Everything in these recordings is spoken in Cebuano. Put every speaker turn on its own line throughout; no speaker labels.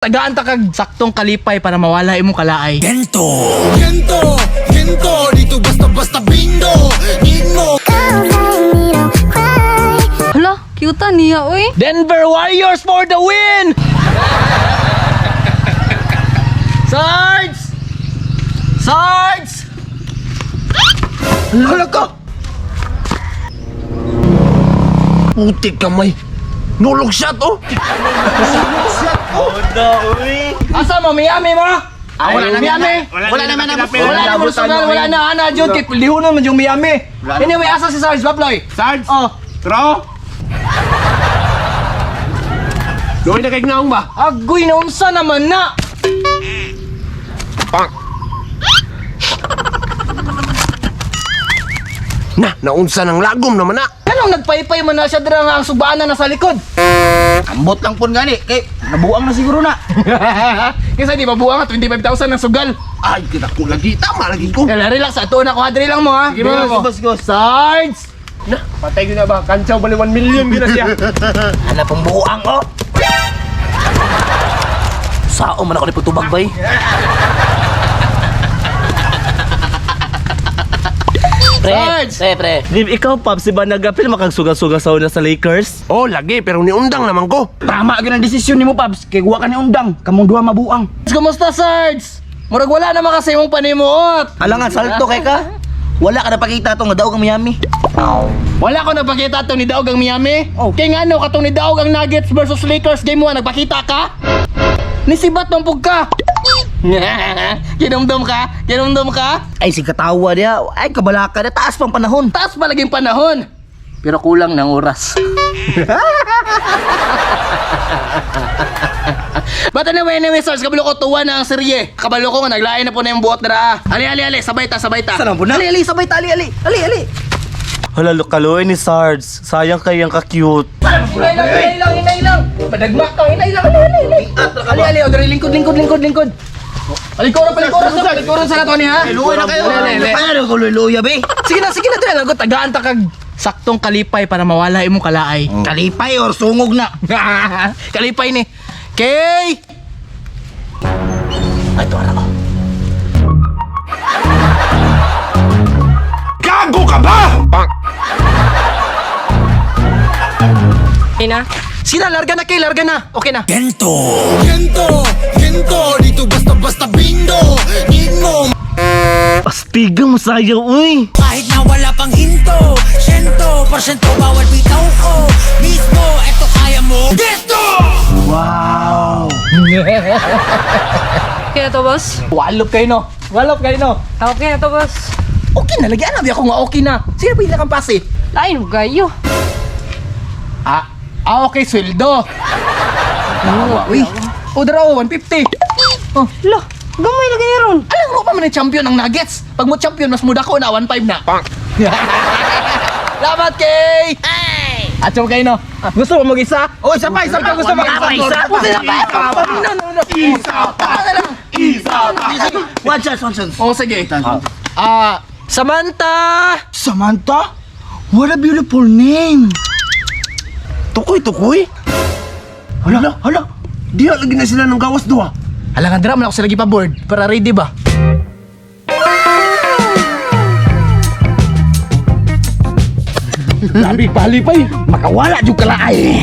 Tagaan ta kag saktong kalipay para mawala imong kalaay.
Gento Gento Gento Dito basta basta bingo Bingo
Hala, cute niya oy.
Denver Warriors for the win! Sarge! Sarge!
Hala ka! Putik kamay. Nulog shot oh!
Asa mo Miami mo? Ah, wala na Miami.
Wala naman na
Wala na mo sugal, wala na ana jud kay lihunon man yung Miami. Anyway, asa si Sarge Baploy?
Sarge!
Oh,
Tro! Doon na kay gnaong ba?
agoy na unsa naman na.
Na, naunsa ng lagom naman na.
Kanong nagpaypay man na siya dira nga ang sugbaanan na sa likod.
Ambot lang pon gani kay nabuang na siguro na.
Kaysa di mabuang nga 25,000 ng sugal.
Ay, kita ko lagi. Tama lagi ko.
Kaya relax, ato na ko diri lang mo ha.
Sige, boss,
mo. Sarge!
Na, patay gyud na ba? Kantsaw bali 1 million gyud na siya.
Ana pong buang oh. Sao man ako ni pagtubag bay. Pre,
Sarge!
pre, pre.
Di, ikaw, Pops, di ba nag-apil makagsugal-sugal na sa Lakers?
Oh, lagi. Pero niundang naman ko.
Tama gyud ang desisyon nimo, Pabs. Kay wa ka ni undang, kamong duha mabuang.
Kumusta, Sarge? Murag wala naman kasi imong panimuot.
Alangan, salto kay ka. Wala ka napakita tong nga daog ang Miami.
Wala ko nagpakita atong ni Daog ang Miami.
Oh.
Kay ngano katong ni Daog ang Nuggets versus Lakers game 1 nagpakita ka? Nisibat man pug ka. Kinumdum ka? Kinumdum ka?
Ay, si katawa niya. Ay, kabalaka na. Taas pang panahon.
Taas pa laging panahon. Pero kulang ng oras. But anyway, anyway, Sarge, kabalo ko tuwa na ang serye. Kabalo ko nga naglain na po na yung buot na. Ali, ali, ali, sabay ta, sabay ta.
Saan ang na? Ali, ali, sabay ta, ali, ali. Ali, ali.
Hala, kaluoy ni Sarge. Sayang kayang ka-cute.
Hinay lang, hinay lang, hinay lang. Madagma ka, hinay lang, ali, ali, ali. Ali, ali, o, dali, lingkod, lingkod, lingkod, lingkod. Palikuran, palikuran, sa, palikuran sa nato niya.
Luoy na kayo.
Ali, ali, ali.
Ano ko luluya, be?
Sige na, dali lang ko, tagaan ta kag saktong kalipay para mawala imong kalaay.
Kalipay or sungog na.
Kalipay ni. Kay!
Ay, tuwara ko.
Gago ka ba?
Okay na.
Sige na, larga na kay, larga na. Okay na.
Gento Gento Gento Dito basta basta bingo Bingo
Astiga mo sayang, uy!
Kahit na wala pang hinto Siyento, porsyento, bawal bitaw ko Mismo, eto kaya mo Gesto!
Okay na to, boss.
Walop kayo no. Walop kayo no.
Okay na to, boss.
Okay na, lagi alam ako nga okay na. Sige, pwede na kang pase.
Lain mo kayo.
Ah, ah okay, sweldo. Uy, o dara oh, 150. Oh,
Hala, gamay lagi ni ron.
alam mo pa man ang champion ang Nuggets. Pag mo champion, mas muda ko na, 1.5 na. Lamat, Kay! Atso kayo no. Gusto mo mag-isa?
Oh, isa pa, isa pa gusto mo.
Isa
Puti na pa! No, no, no. Isa pa! na lang.
One chance, one chance.
Oh, sige. Ah, Samantha!
Samantha? What a beautiful name.
Tukoy, tukoy. Hala, hala. Diha lagi na sila ng gawas duha.
Alam nga, dra, man ako sila gipa-board. Para ready ba?
Grabe palipay, makawala jud kalaay.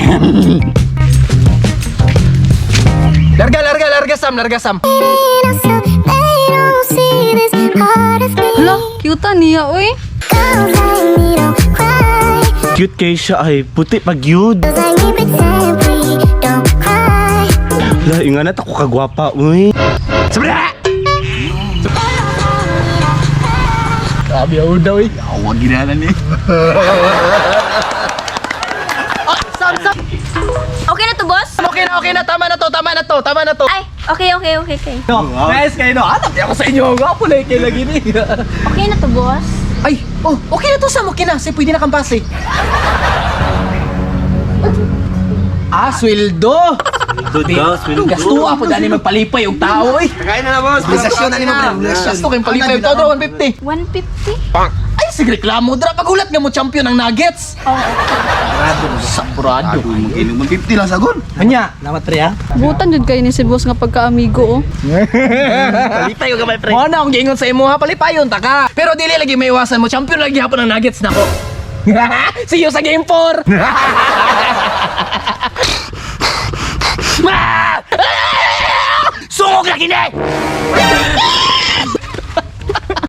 Larga, larga, larga, Sam, larga, Sam.
Hala, cute niya oy.
Cute kay siya ay puti pag yun. Hala, inganat ako kagwapa, uy.
Grabe, ang daw eh.
Awag ginana ni.
Ah, Sam, Sam!
Okay na to, boss?
Okay na, okay na. Tama na to, tama na to, tama na to.
Ay, okay, okay, okay, okay.
No, nice kayo no. Anak, ako sa inyo. Gwapo na kay lagi ni.
Okay na to, boss?
Ay, oh, okay na to Sam, okay na. Sige, pwede na kang pase. Ah, sweldo.
Sweldo daw, sweldo.
Gasto po dani magpalipay og tao eh.
Kakain na na, boss.
Obligasyon na ni mo, pre. Obligasyon.
Gasto kay palipay og tao daw 150.
150?
Ay, sige reklamo dra pagulat nga mo champion ang Nuggets.
Oh, okay.
Saburado. Saburado.
150 lang sagon.
Anya.
Salamat pre ha.
Butan jud kayo ni si boss nga pagkaamigo oh.
Palipay ko gamay pre.
Mo na akong giingon sa imo ha, palipayon ta ka. Pero dili lagi maiwasan mo, champion lagi hapon ang Nuggets nako. See you sa game 4.
Sungog lagi ni.